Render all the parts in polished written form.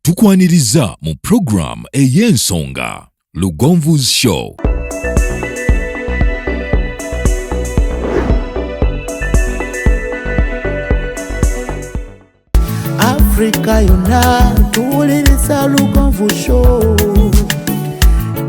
Tukwaniriza mu program ey'ensonga Lugonvu's Show. Afrika yonna tuwuliriza Lugonvu Show.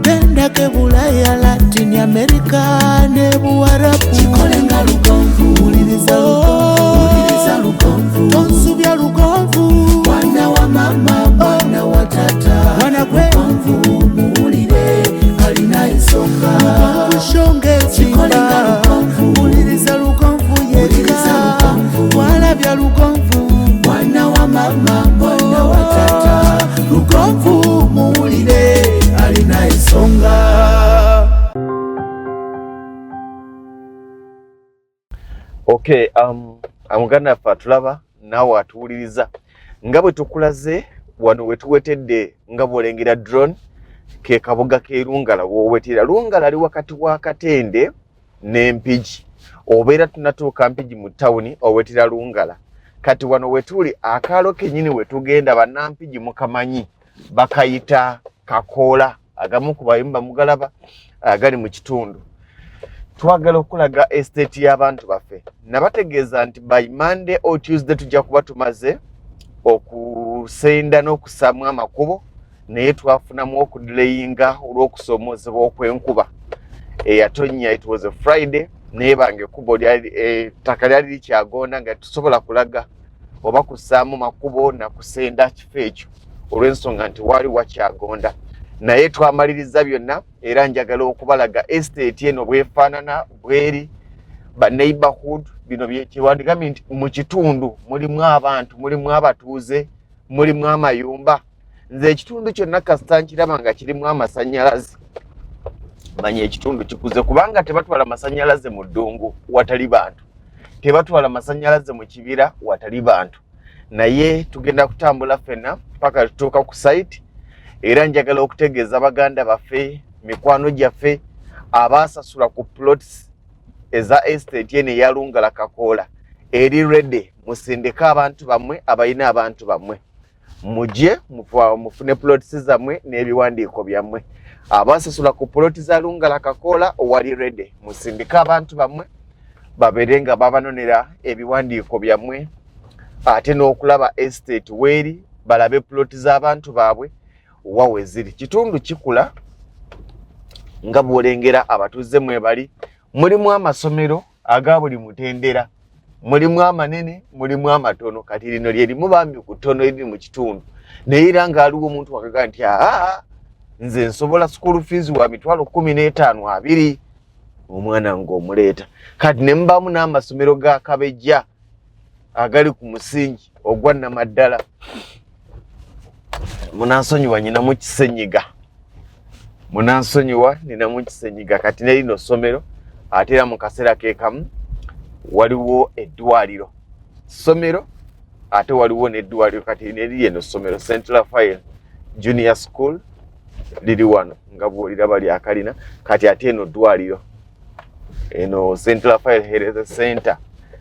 Gendako Bulaya, Latin America ne Buwarabu. Kikolenga Lugonvu, wuliriza Lugonvu, Lugonvu, tonsubya Lugonvu. Mwana wa mama, mwana wa tata, mwana gwe Lugonvu, muwulire alina ensonga. Lugonvu Show ng'ezimba, wuliriza Lugonvu yekka, walabya Lugonvu. Mwana wa mama, mwana wa tata, Lugonvu muwulire alina ensonga. Okay, muganda waffe atulaba naawe atuwuliriza, nga bwe tukulaze wano we tuwetedde, nga bw'olengera drone, ke kabuga k'e Lungala w'owetera. Lungala ali wakati wa Katende n'Empigi, obeera tunatuuka Mpigi mu tawuni owetera Lungala. Kati wano wetuli akaalo kennyini wetugenda, bannampigi mukamanyi, bakayita Kakoola, agamu ku bayumba mugalaba agali mu kitundu. Twagala okulaga estate y'abantu baffe. Nabategeeza nti by Monday or Tuesday tujja kuba tumaze okusenda n'okussaamu amakubo, naye twafunamu okudelayinga olw'okusoomoozebwa okw'enkuba eyatonnya. It was a Friday, naye bange ekkubo ettaka lyali likyagonda nga tusobola kulaga oba kussaamu makubo nakusenda kifo ekyo olw'ensonga nti waali wakyagonda, naye twamaliriza byonna. Era njagala okubalaga estate eno bwefaanana, bweri ba neighborhood. Bino kyewandigambye nti mu kitundu mulimu abantu, mulimu abatuuze, mulimu amayumba. Nze ekitundu kyonna kasita nkiraba nga kirimu amasannyalaze, manya ekitundu kikuze, kubanga tebatwala masannyalaze mu ddungu watali bantu, tebatwala masannyalaze mu kibira watali bantu. Naye tugenda kutambula ffenna paka tutuuka ku site. Era njagala okutegeeza baganda baffe, mikwano gyaffe abaasasula ku plots eza estate eno eya Lungala Kakoola eri ready, musindike abantu bammwe, abalina abantu bammwe mujye mufune plots zammwe n'ebiwandiiko byammwe. Abasasula ku plot za Lungala Kakoola wali ready, musindike abantu bammwe babeere nga babanonera ebiwandiiko byammwe, ate n'okulaba estate weeri, balabe plot z'abantu baabwe wa we ziri. Kitundu kikula nga bw'olengera, abatuuze mwebali, mulimu amasomero aga buli mutendera, mulimu amanene, mulimu amatono. Kati lino lye limu bambi ku ttono eriri mu kitundu, naye era ng'aliwo omuntu wakaga nti aa nze nsobola school fees wa 150,000, 20, omwana ng'omuleeta. Kati ne mubaamu n'amasomero ga Kabejja agali ku musingi ogwa nnamaddala. Munansonyiwa, nyinamu kisenyiga, munansonyiwa, ninamu kisenyiga. Kati ne lino ssomero, ate era mu kaseera ke kamu waliwo eddwaliro, ssomero ate waliwo n'eddwaliro. Kati neriri eno ssomero, St Raphael Junior School, liri wano nga bw'oliraba lyakalina. Kati ate eno ddwaliro, eno St Raphael Health Center,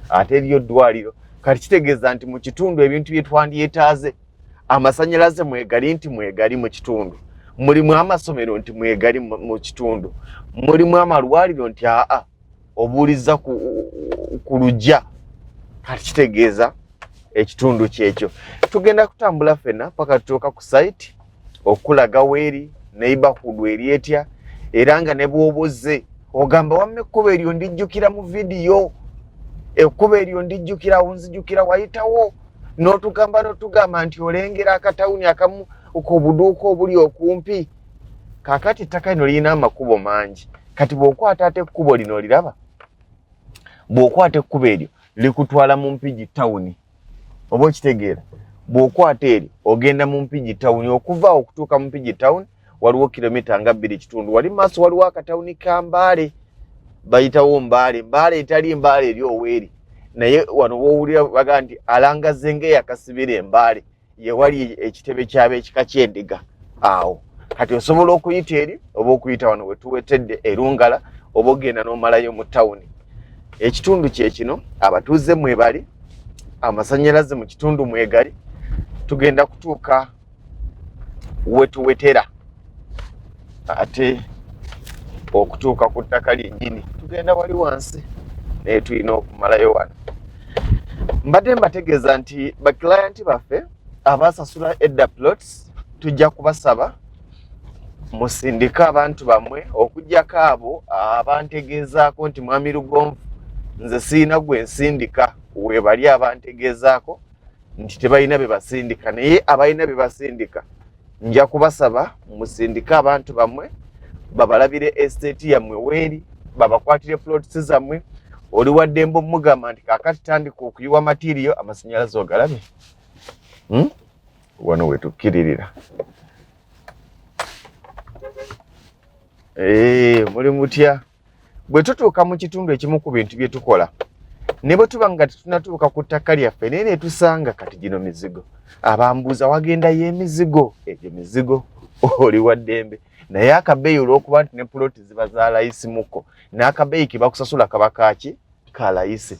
ate eriyo ddwaliro. Kati kitegeeza nti mu kitundu ebintu bye twandyetaaze, amasanyalaze mwegali nti mwegali mu kitundu, mulimu amasomero nti mwegali mu kitundu, mulimu amalwaliro nti aa obuuliza ku lujja. Kati kitegeeza ekitundu kyekyo. Tugenda kutambula ffenna paka tutuuka ku site okulaga weeri, neighborhood eri etya, era nga ne bw'obuze ogamba wamma ekkubo eryo ndijjukira mu vidiyo, ekkubo eryo ndijjukira, nzijukira wayitawo n'otugamba nti olengera akatawuni akamu ku buduuka obuli okumpi. Kaakati ettaka lino lirina amakubo mangi. Kati bw'okwata ate ekkubo lino oliraba, bw'okwata ekkubo eryo likutwala mu Mpigi tawuni, oba okitegeera? Bw'okwata eri ogenda mu Mpigi tawuni. Okuva awo okutuuka mu Mpigi tawuni waliwo kilomita nga 2.5. Wali maaso waliwo akatawuni ka Mbaale, bayitawo Mbaale, Mbaale etali Mbaale eri oweeri, naye wano wowulira baga nti alangaze ng'eyakasibira Embaale, yewali ekitebe ky'ab'ekika ky'endiga awo. Kati osobola okuyita eri oba okuyita wano wetuwetedde Erungala, oba ogenda n'omalayo mu tawuni. Ekitundu kye kino, abatuuze mwebali, amasanyalaze mu kitundu mwegali. Tugenda kutuuka Wetuwetera ate okutuuka ku ttaka lyennyini tugenda wali wansi, naye tulina okumalayo wano. Mbadde mbategeeza nti baclient baffe abasasula edda plots tujja kubasaba musindike abantu bammwe, okuggyako abo abantegeezaako nti Mwami Lugonvu, nze sirina gwe nsindika. Weebali abantegeezaako nti tebalina be basindika, naye abalina be basindika nja kubasaba musindike abantu bammwe babalabire estate yammwe weeri, babakwatire plots zammwe. Oli waddembe omugamba nti kaakati tandika okuyiwa material. Amasanyalaze ogalabye, Wano wetukkiririra. Muli mutya? Bwe tutuuka mu kitundu, ekimu ku bintu bye tukola, ne bwe tuba nga tetunatuuka ku ttaka lyaffe, naye netusanga kati gino mizigo, abambuuza wagendayo emizigo, egyo mizigo, oli wa ddembe. Naye akabeeyi, olw'okuba nti ne puloti ziba za layisi muko, n'akabeeyi ke bakusasula kaba kaki ka layisi.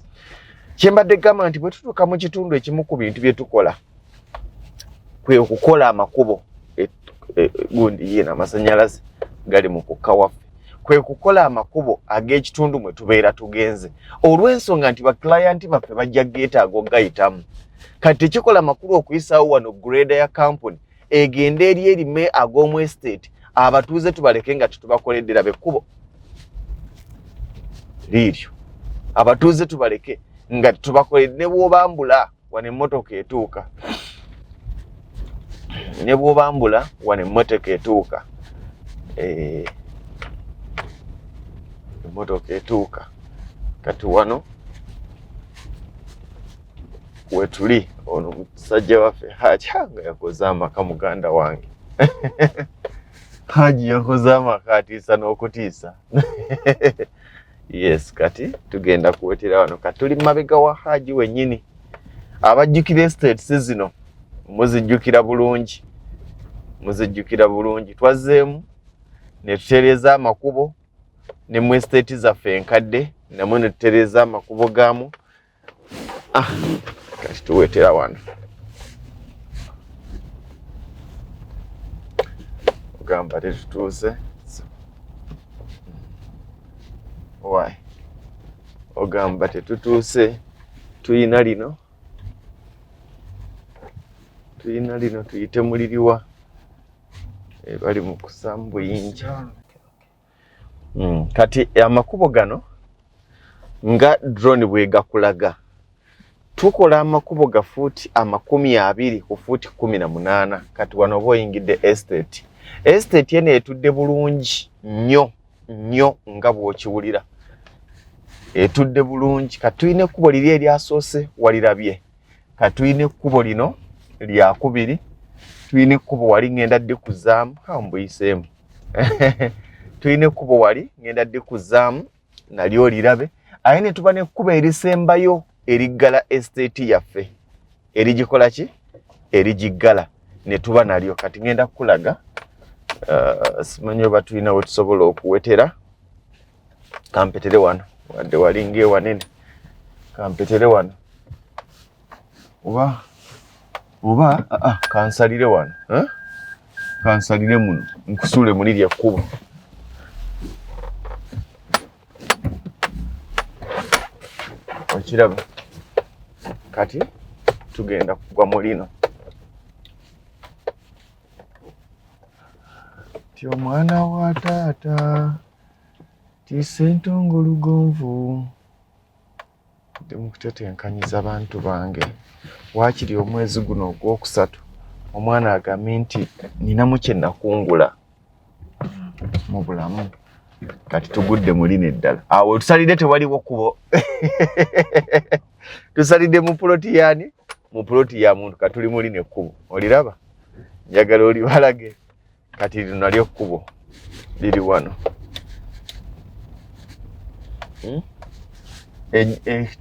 Kyembadde gamba nti bwe tutuuka mu kitundu, ekimu ku bintu bye tukola kwe okukola amakubo. Gundi yina amasanyalaze gali mu kukka waffe, kwe kukola amakubo ag'ekitundu mwe tubeera tugenze, olw'ensonga nti baclient baffe bajja geetaaga okugayitamu. Kati tekikola makulu okuyisaawo wano grader ya kampuni egende eri erime ag'omu estate, abatuuze tubaleke nga tetubakoledde. Laba ekkubo liiryo, abatuuze tubaleke nga tetubakoledde. Ne bw'obambula wano emmotoka etuuka, ne bw'obambula wano emmotoka etuuka, emmotoka etuuka. Kati wano wetuli, ono musajja waffe Haji nga yakoze amaka. Muganda wange Haji yakoze amaka atiisa n'okutiisa. Yes, kati tugenda kuwetera wano. Kati tuli mabega wa Haji wennyini. Abajjukira estates zino muzijjukira bulungi, muzijjukira bulungi. Twazzeemu ne tutereeza amakubo ne mu estate zaffe enkadde, namwe ne tutereeza amakubo gaamu. Ah, kati tuwetera wano. Ogamba tetutuuse? Why ogamba tetutuuse? Tuyina lino, tuyina lino, tuyite muliriwa. Bali mu kusaamu buyinja. Kati amakubo gano nga drone bwegakulaga, tukola amakubo ga fuuti 20 ku fuuti 18. Kati wano oba oyingidde estate. Estate eno etudde bulungi nnyo nnyo nga bw'okiwulira, etudde bulungi. Kati tulina ekkubo liri eryasoose walirabye, kati tulina ekkubo lino lyakubiri, tulina ekkubo wali ngenda ddikuzaamu mbuyiseemu, tulina ekkubo wali ngenda ddikuzaamu nalyo olirabe, aye ne tuba n'ekkubo erisembayo eriggala estate yaffe, erigikola ki, erigiggala, ne tuba nalyo. Kati ngenda kukulaga, simanyi oba tulina we tusobola okuwetera. Kampetere wano, wadde walinga ewanene, kampetere wano oba kansalire wano, eh? Kansalire muno nkusuule muliri ekkubo. Okiraba, kati tugenda kugwa mu lino ti omwana wa taata tiisa entongo Lugonvu. Ndi mu kutetenkanyiza bantu bange, waakiri omwezi guno ogwokusatu omwana agambe nti ninamu kye nakungula mu bulamu. Kati tugudde mu lino eddala. Awo tusalidde, tewaliwo kkubo, tusalidde mu puloti yaani, mu puloti ya muntu. Kati tuli mu lino ekkubo, oliraba, njagala olibalage. Kati lino nalyo kkubo liri wano.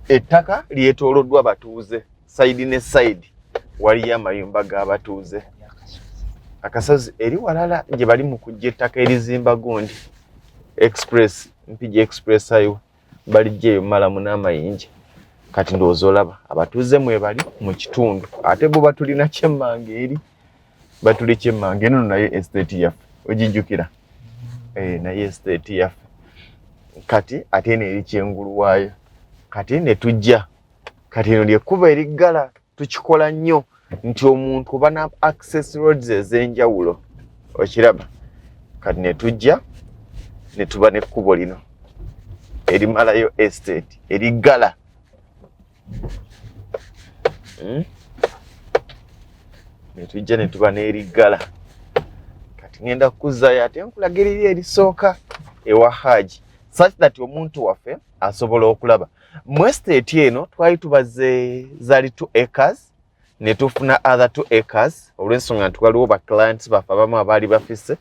Ettaka lyetooloddwa batuuze, side ne side waliyo amayumba g'abatuuze. Akasozi eri walala gye bali mu kujja ettaka erizimba gundi express, Mpigi Express Highway, balijja eyo malamu n'amayinja. Kati ndowooza olaba abatuuze mwebali mu kitundu, ate bo batulina kyemmanga eri. Batuli kyemmanga eno nayo estate yaffe ogijjukira? Eh, naye estate yaffe kati ate eno eri kyengulu waayo. Kati ne tujja kati eno lyekkubo eriggala. Tukikola nnyo nti omuntu oba na access roads ez'enjawulo, okiraba? Kati ne tujja ne tuba n'ekkubo lino erimalayo estate eriggala. Ne tujja ne tuba n'eriggala. Kati ngenda kukuzzayo ate nkulaga eriri erisooka ewa Haji, such that omuntu waffe asobola okulaba. Mu estate eno twali tubaze zaali 2 acres, ne tufuna other 2 acres olw'ensonga nti waliwo ba clients baffe abamu abaali bafise.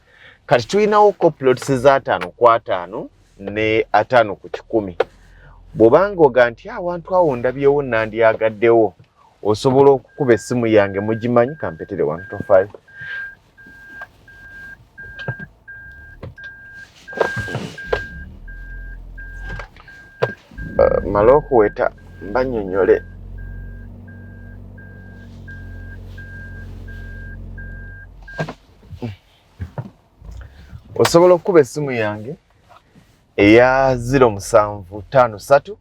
Kati tulinawo ko plots za 50 ku 50 ne 50 ku 100. Bw'obanga oga nti awantu awo ndabyewo nandyagaddewo, osobola okukuba essimu yange, mugimanyi, kampetere 125. Male okuweta mbanyonyole. Osobola okukuba essimu yange eya 0753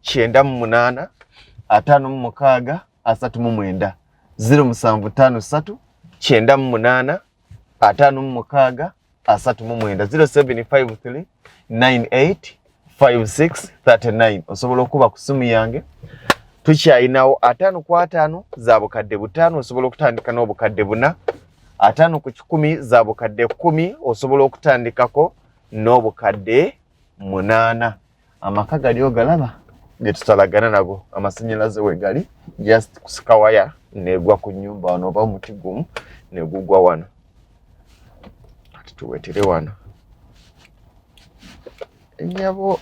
98 56 39, 0753 98 56 39, 0753 98 56 39. Osobola okuba ku simu yange. Tukyayinawo 50 ku 50 za 5,000, osobola okutandika n'obukadde 4,000. 50 ku 100 za bukadde 10, osobola okutandikako n'obukadde 8,000. Amaka gali ogalaba ge tutalagana nago, amasannyalaze we gali, just kusika waya negwa ku nyumba wano oba omuti gumu negugwa wano. Ati tuwetere wano ennyabo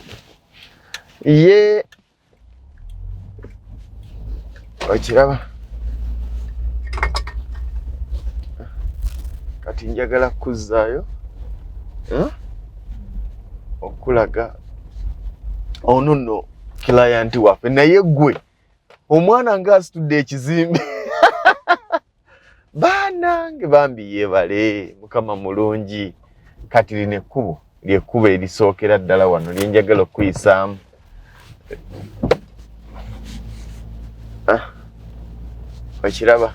ye, okiraba? Kati njagala kuzzaayo okulaga ono nno client waffe. Naye gwe omwana ng'asitudde ekizimbe, baanange bambi, yeebale, Mukama mulungi. Kati lino ekkubo lyekkubo erisookera ddala wano lyenjagala okuyisaamu. Ah, okiraba?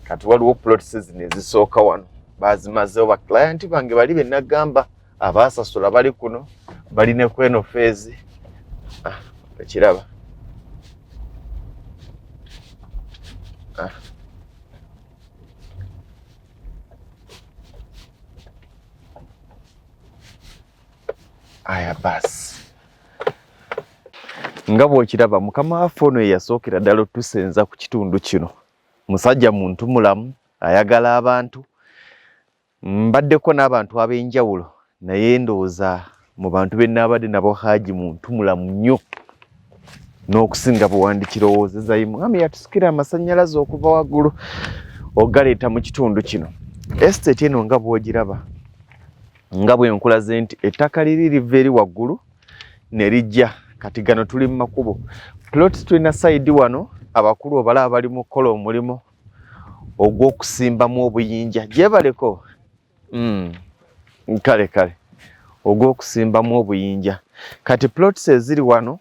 Kati waliwo plots zino ezisooka wano, bazimazeewo ba client bange bali benagamba abaasasula, bali kuno, bali ne kweno phase. Ah, okiraba? Ah. Aya basi, nga bw'okiraba, mukama waffe ono yeyasookera ddala otusenza ku kitundu kino. Musajja muntu mulamu, ayagala abantu. Mbaddeko n'abantu ab'enjawulo, naye ndowooza mu bantu be naabadde nabo, Haji muntu mulamu nnyo n'okusinga bwe wandikirowoozeza. Mwami yatusikira amasannyalaze okuva waggulu ogaleeta mu kitundu kino. Estate eno nga bw'ogiraba, nga bwe nkulaze nti ettaka liri liva eri waggulu ne lijja. Kati gano tuli mu makubo, plot tulina side wano, abakulu obalaba bali mu kukola omulimu ogw'okusimbamu obuyinja. Gyebaleko. Kale kale, ogw'okusimbamu obuyinja. Kati plots eziri wano,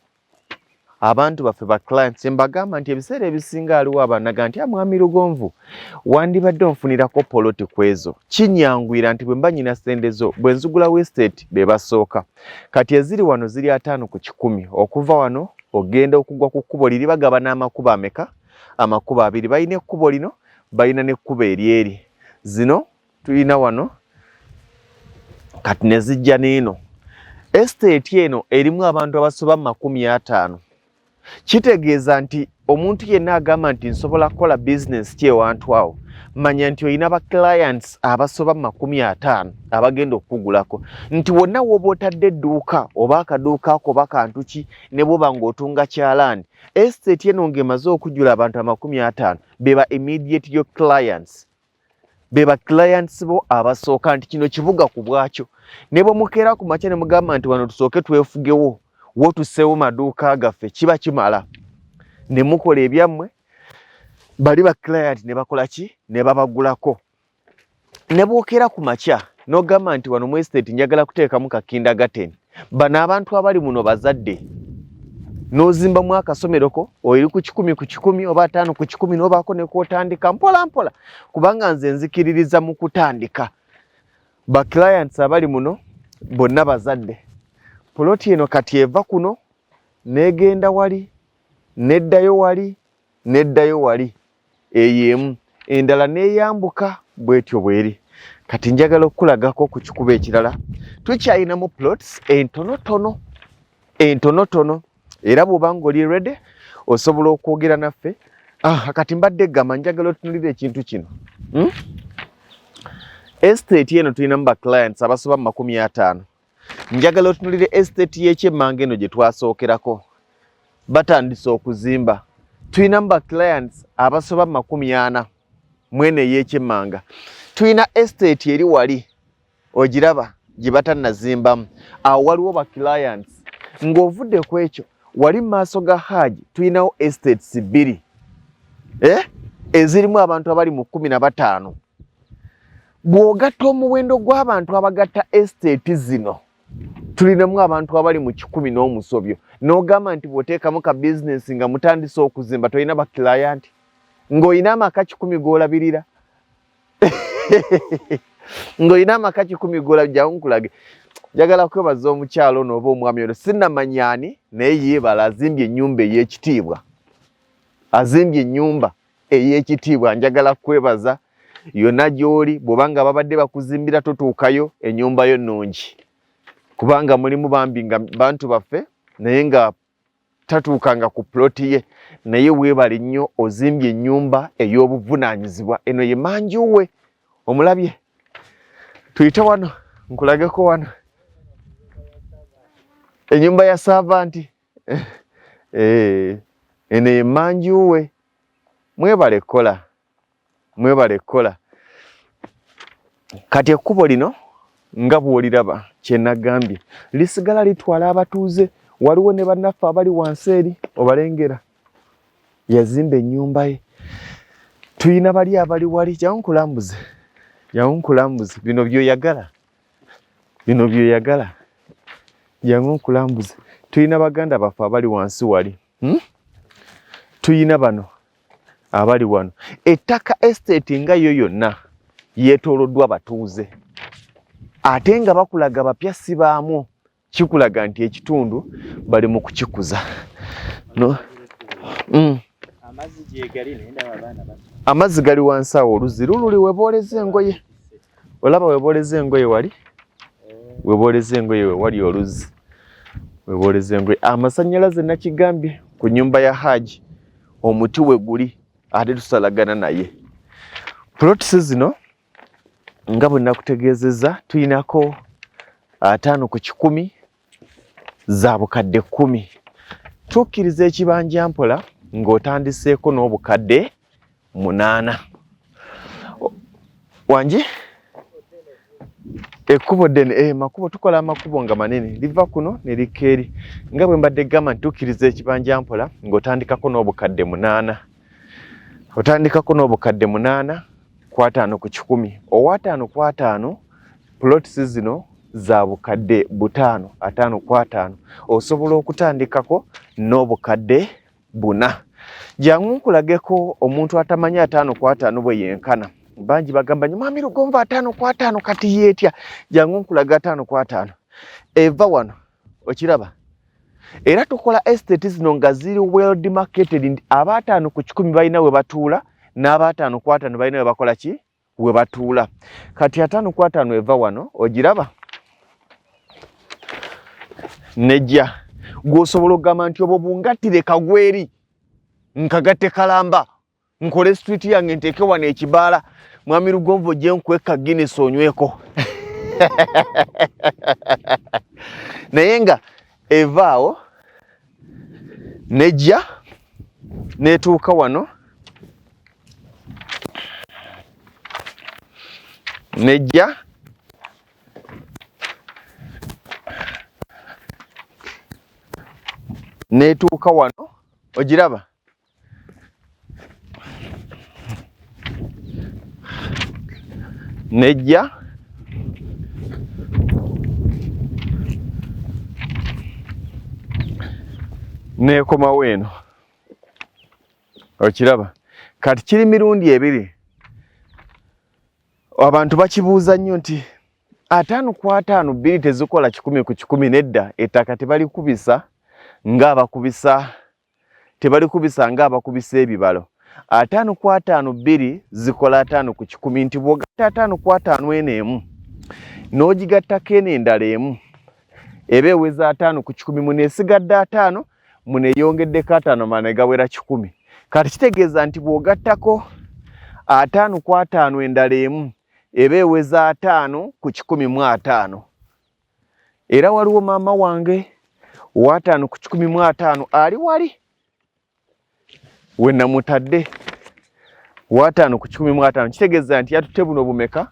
abantu baffe ba clients mbagamba nti ebiseera ebisinga aliwo abanaga nti amwami Lugonvu, wandibadde onfunirako poloti ku ezo, kinyangwira nti bwe mba nyina sente zo bwe nzigulawo estate be basooka. Kati eziri wano ziri 50 ku 100. Okuva wano ogenda okugwa ku kkubo liri, bagaba n'amakubo ameka? Amakubo abiri. Balina ekkubo lino, balina n'ekkubo eryeri. Zino tulina wano kati ne zijja n'eno. Estate eno erimu abantu abasoba 50. Kitegeeza nti omuntu yenna agamba nti nsobola kukola bizinesi ki ewantu awo, manya nti olina ba clients abasoba 50 abagenda okukugulako, nti wonna woba otadde edduuka oba akaduuka ako oba kantu ki, ne bwoba ng'otunga kyalaani, estate eno ng'emaze okujjula abantu 50, beba immediate your clients, beba clients bo abasooka, nti kino kibuga ku bwakyo. Ne bwe mukeera ku makya ne mugamba nti wano tusooke twefugewo, wo tusseewo maduuka gaffe, kiba kimala ne mukola ebyammwe, bali ba client ne bakola ki? Ne babagulako. Ne bwokera ku makya n'ogamba nti wano mu estate njagala kuteekamu ka kindergarten, bano abantu abali muno bazadde, n'ozimbamu akasomero ko eri ku 100 ku 100 oba 50 ku 100, n'obaako ne kw'otandika mpola mpola, kubanga nze nzikiririza mu kutandika. Ba clients abali muno bonna bazadde. Poloti eno kati eva kuno n'egenda wali, n'eddayo wali, n'eddayo wali, eyo emu endala n'eyambuka bwetyo bweri. Kati njagala okukulagako ku kikubo ekirala. Tukyalinamu plots entonotono entonotono, era bw'oba ng'oli ready osobola okwogera naffe. Ah, kati mbadde gamba njagala otunulira ekintu kino, Estate eno tulinamu ba clients abasoba mu 50. Njagala otunulire estate y'ekyemmanga eno gye twasookerako, batandise okuzimba. Tulinamu ba clients abasoba mu 40 mwene ey'ekyemmanga. Tulina estate eri wali ogiraba gye batannazimbamu, awo waliwo ba clients. Ng'ovudde ku ekyo, wali mu maaso ga Haji tulinawo estates bbiri, eh? Ezirimu abantu abali mu 15. Bw'ogatta omuwendo gw'abantu abagatta estate zino, tulinamu abantu abali mu 100 n'omusobyo. N'ogamba nti bw'oteekamu ka bizinesi nga mutandise okuzimba, tolina ba client, ng'olina amaka 100 g'olabirira, ng'olina amaka 100 g'olabirira. Jangu nkulage. Njagala kwebaza omukyalo ono oba omwami ono, sinnamanya ani, naye yeebala, azimbye ennyumba ey'ekitiibwa, azimbye ennyumba ey'ekitiibwa. Njagala kwebaza yonna gy'oli, bw'oba nga babadde bakuzimbira totuukayo, ennyumba yo nnungi, kubanga mulimu bambi nga bantu baffe naye nga tatuukanga ku ploti ye. Naye weebale nnyo, ozimbye ennyumba ey'obuvunaanyizibwa. Eno ye manjuwe, omulabye. Tuyite wano nkulageko wano ennyumba ya servant. Eh, eno ye manjuwe. Mwebale kukola, mwebale kukola. Kati ekkubo lino nga bw'oliraba, kyenagambye, lisigala litwala abatuuze. Waliwo ne bannaffe abali wansi eri obalengera, yazimba ennyumba ye. Tuyina bali abali wali. Jangu nkulambuze, jangu nkulambuze. Bino byoyagala, bino byoyagala, jangu nkulambuze. Tuyina baganda baffe abali wansi wali, Tuyina bano abali wano. Ettaka estate nga yo yonna yeetooloddwa batuuze, ate nga bakulaga bapya si baamwo, kikulaga nti ekitundu bali mu kukikuza, no? Amazzi gyegali, naye ndaba abaana bato. Amazzi gali wansi awo, oluzzi lululi webooleza engoye. Olaba webooleza engoye wali, webooleza engoye we wali oluzzi webooleza engoye. Amasannyalaze nakigambye ku nnyumba ya Haji, omuti we guli, ate tusalagana naye. Plots zino nga bwe nakutegeezezza, tulinako 50 ku 100 za bukadde 10. Tukkiriza ekibanja mpola ng'otandiseeko n'obukadde 8. Wangi ekkubo ddene, makubo, tukola amakubo nga manene, liva kuno ne likka eri. Nga bwe mbadde gamba nti tukkiriza ekibanja mpola ng'otandikako n'obukadde 8, otandikako n'obukadde 8 ku 50 ku 100. Owa 50 ku 50, plots zino za bukadde 500, 50 ku 50, osobola okutandikako n'obukadde 4. Jangu nkulageko omuntu atamanyi 50 ku 50 bwe yenkana. Bangi bagamba nti mwami Lugonvu, 50 ku 50 kati yeetya? Jangu nkulaga 50 ku 50 eva wano, okiraba. Era tukola estate zino nga ziri well demarcated, nti aba 50 ku 100 balina we batuula, n'aba 50 ku 50 balina we bakola ki, we batuula. Kati 50 ku 50 eva wano, ogiraba, nejja gw'osobola okugamba nti obwo bungattire kagweri, nkagatte kalamba, nkole street yange, nteeke wano ekibaala. Mwami Lugonvu, ojje nkweka Guinness onyweko. Naye nga evaawo nejja netuuka wano, nejja netuuka wano, ogiraba, Nejja nekomawo eno. Okiraba kati kiri mirundi ebiri. Abantu bakibuuza nnyo nti 50 ku 50 2 tezikola 100 ku 100. Nedda, ettaka tebalikubisa ng'abakubisa, tebalikubisa ng'abakubisa ebibalo. 50 ku 50 2 zikola 50 ku 100, nti bw'ogatta 50 ku 50 eno emu n'ogigattako eno endala emu eba eweza 50 ku 100, muno esigadde 50, muno eyongeddeko 50, mana ne gawera 100. Kati kitegeeza nti bw'ogattako 50 ku 50 endala emu eba eweza 50 ku 150. Era waliwo maama wange wa 50 ku 150 ali wali we namutadde wa 50 ku 150. Kitegeeza nti yatutte buno bumeka?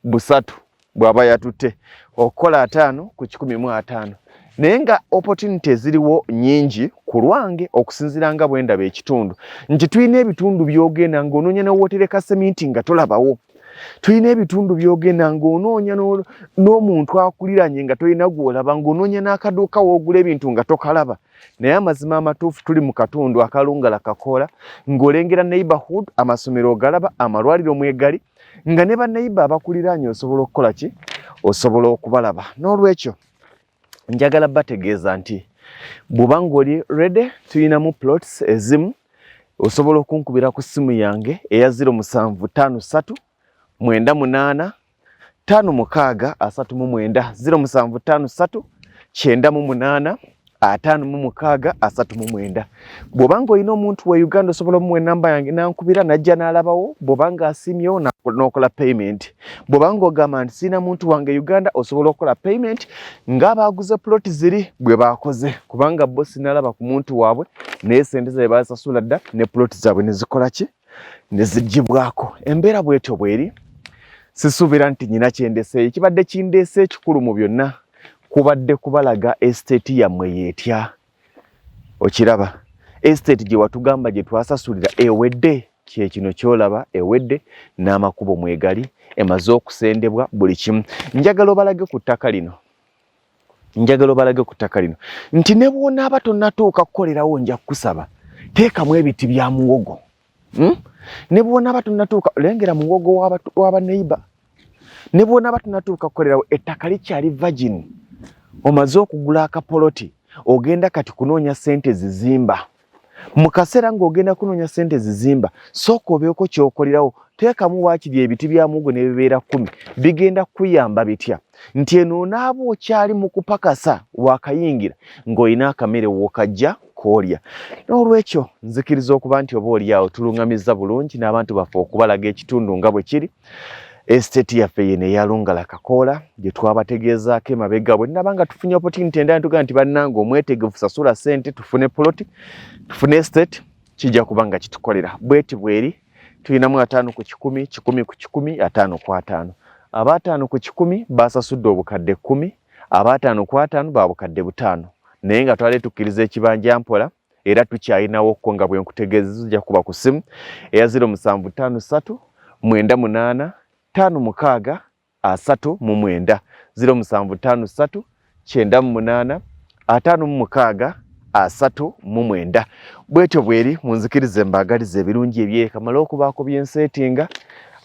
Busatu bw'aba yatutte okukola 50 ku 150. Naye nga opportunity eziriwo nnyingi ku lwange okusinziira nga bwe ndaba ekitundu, nti tulina ebitundu by'ogenda ng'onoonya n'owotereka seminti nga tolabawo. Tulina ebitundu by'ogenda ng'onoonya n'omuntu akuliranye nga tolina gw'olaba, ng'onoonya n'akaduuka w'ogula ebintu nga tokalaba. Naye amazima amatuufu tuli mu katundu akalungala kakoola, ng'olengera neighborhood, amasomero ogalaba, amalwaliro mwegali, nga ne banneighbor abakuliraanye osobola okukola ki? Osobola okubalaba. N'olwekyo njagala bategeeza nti bw'oba ng'oli ready, tulinamu plots ezimu, osobola okunkubira ku ssimu yange eya 0753 98 56 39, 0753 98 56 39. Bw'oba ng'olina omuntu wa Uganda osobola omuwa enamba yange n'ankubira n'ajja n'alabawo. Bw'oba ng'asiimyewo n'okola payment. Bw'oba ng'ogamba nti sirina muntu wange Uganda, osobola okukola payment ng'abaaguze plot ziri bwe baakoze, kubanga bo sinalaba ku muntu waabwe, naye sente zaabwe baasasula dda ne plot zaabwe ne zikola ki? Ne ziggyibwako. Embeera bw'etyo bw'eri. Sisuubira nti nyina kyendeseeyo. Ekibadde kindeese ekikulu mu byonna kubadde kubalaga estate yammwe yeetya. Okiraba estate gye watugamba gye twasasulira ewedde, kye kino ky'olaba ewedde, n'amakubo mwegali, emaze okusendebwa buli kimu. Njagala obalage ku ttaka lino, njagala obalage ku ttaka lino nti ne bw'onaaba tonnatuuka kukolerawo, nja kukusaba teekamu ebiti bya muwogo. Ne bw'onaaba tonnatuuka, lengera muwogo w'abaneiba. Ne bw'onaaba tonnatuuka kukolerawo, ettaka likyali virgin. Omaze okugula akapoloti, ogenda kati kunoonya ssente zizimba. Mu kaseera ng'ogenda kunoonya ssente zizimba, sooka obeeko ky'okolerawo, teekamu waakiri ebiti bya muwogo ne bibeera 10. Bigenda kukuyamba bitya? Nti eno onaaba okyali mu kupakasa waakayingira ng'olina akamere w'okajja k'olya. N'olwekyo nzikiriza okuba nti oba oli awo tulungamizza bulungi n'abantu baffe okubalaga ekitundu nga bwe kiri. Estate yaffe yeno eya Lungala Kakoola gye twabategeezaako emabega bwe naba nga tufunye opportunity endala, tugamba nti bannange omwetegefu sasula ssente tufune plot, tufune estate, kijja kuba nga kitukolera. Bweti bweri, tulinamu 50 ku 100, 100 ku 100, 50 ku 50. Aba 50 ku 100 basasudde obukadde 10, aba 50 ku 50 ba bukadde 5. Naye nga twali tukkiriza ekibanja mpola, era tukyalinawo ko nga bwe nkutegeezezza, ojja kuba ku ssimu eya 0753 98 56 39, 0753 98 56 39. Bwetyo bweri, munzikirize mbaagaliza ebirungi ebyekamala okubaako byenseetinga,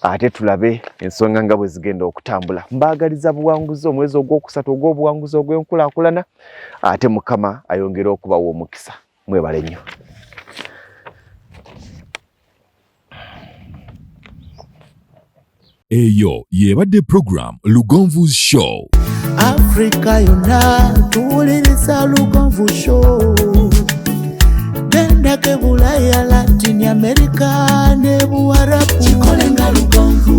ate tulabe ensonga nga bwe zigenda okutambula. Mbaagaliza buwanguzi, omwezi ogwokusatu ogw'obuwanguzi ogw'enkulaakulana, ate Mukama ayongere okubawa omukisa. Mwebale nnyo. Eyo yebadde program Lugonvu's Show. Africa yonna tuwuliriza Lugonvu Show. Gendako Bulaya, Latin America ne Buwarabu. Kikole nga Lugonvu.